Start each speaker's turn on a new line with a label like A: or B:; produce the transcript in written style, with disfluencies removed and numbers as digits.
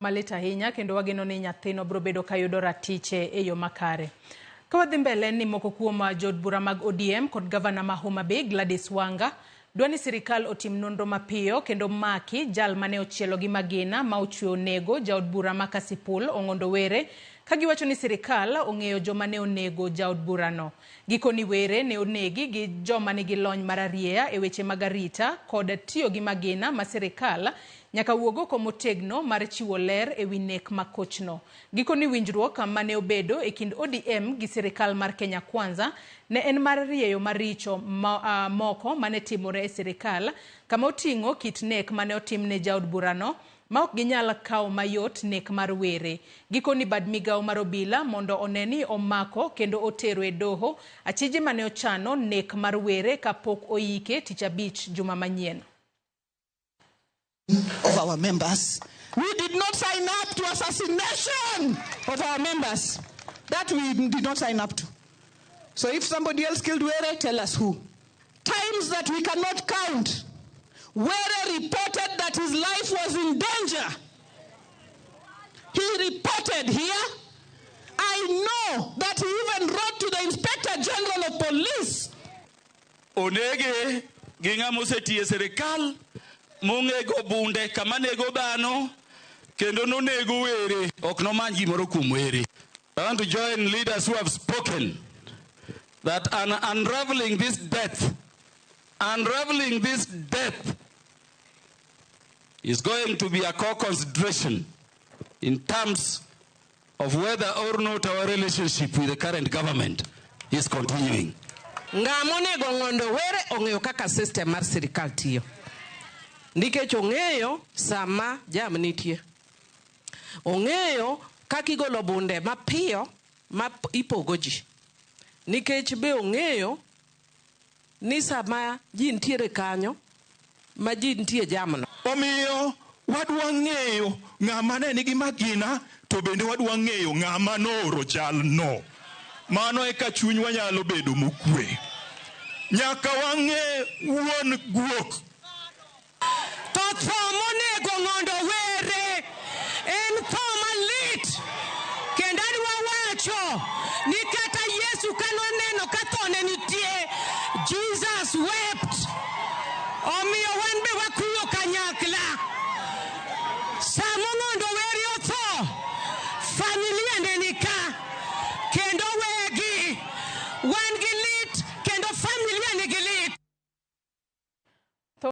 A: Malit ahinya kendo wageno ni nyathino biro bedo ka yudo ratiche e yo makare. Ka wadhi mbele ni moko kuom jood bura mag ODM kod gavana ma Homa Bay Gladys Wanga dwa ni sirikal otim nonro mapiyo kendo maki jal mane ochielo gi magina ma ochwe onego jaod bura ma Kasipul Ong'ondo Were ka giwacho ni sirikal ong'eyo joma ne onego jaod burano. Gikoni Were ne onegi gi joma nigi lony mararieya e weche mag arita kod tiyo gi magina ma sirikal nyaka wuog oko motegno mar chiwo ler e wi nek ma kochno. Gikoni winjruok mane obedo e kind ODM gi sirikal mar Kenya Kwanza ne en mar rieyo maricho moko mane timore e sirikal kama oting'o kit nek mane otimne jaod burano ma ok ginyal kawo mayot nek mar Were. Gikoni bad migawo mar obila mondo one ni omako kendo otero e doho achije mane ochano nek mar Were kapok oike tich abich juma manyien.
B: Of our members. We did not sign up to assassination of our members. That we did not sign up to. So if somebody else killed Were, tell us who. Times that we cannot count. Were reported that his life was in danger. He reported here. I know that he even wrote to the Inspector General of Police.
C: Onege gi ng'ama osetiyo e sirikal mong'ego bunde kama nego dhano kendo nonego Were ok nomany gimoro kuom Were. I want to join leaders who have spoken that unraveling this death is going to be a core consideration in terms of whether or not our relationship with the current government is continuing.
D: Ng'ama onego Ong'ondo Were ong'eyo kaka system mar sirikal tiyo. Nikech ong'eyo sama jam nitie. Ong'eyo kaka igolo bunde mapiyo ma ipogo ji. Nikech be ong'eyo ni sama ji nitiere kanyo ma ji nitie jamno.
E: Omiyo wadwa ng'eyo ng'ama ne nigi magina to bende wadwa ng'eyo ng'ama nooro jalno. Mano eka chunywa nyalo bedo mokwe. Nyaka wang'e wuon guok.
D: To tho monego Ong'ondo Were en tho malit. Kendo adwa wacho ni kata Yesu kanoneno ka thone nitie, Jesus wept. Omiyo wan be wakuyo kanyakla. Sama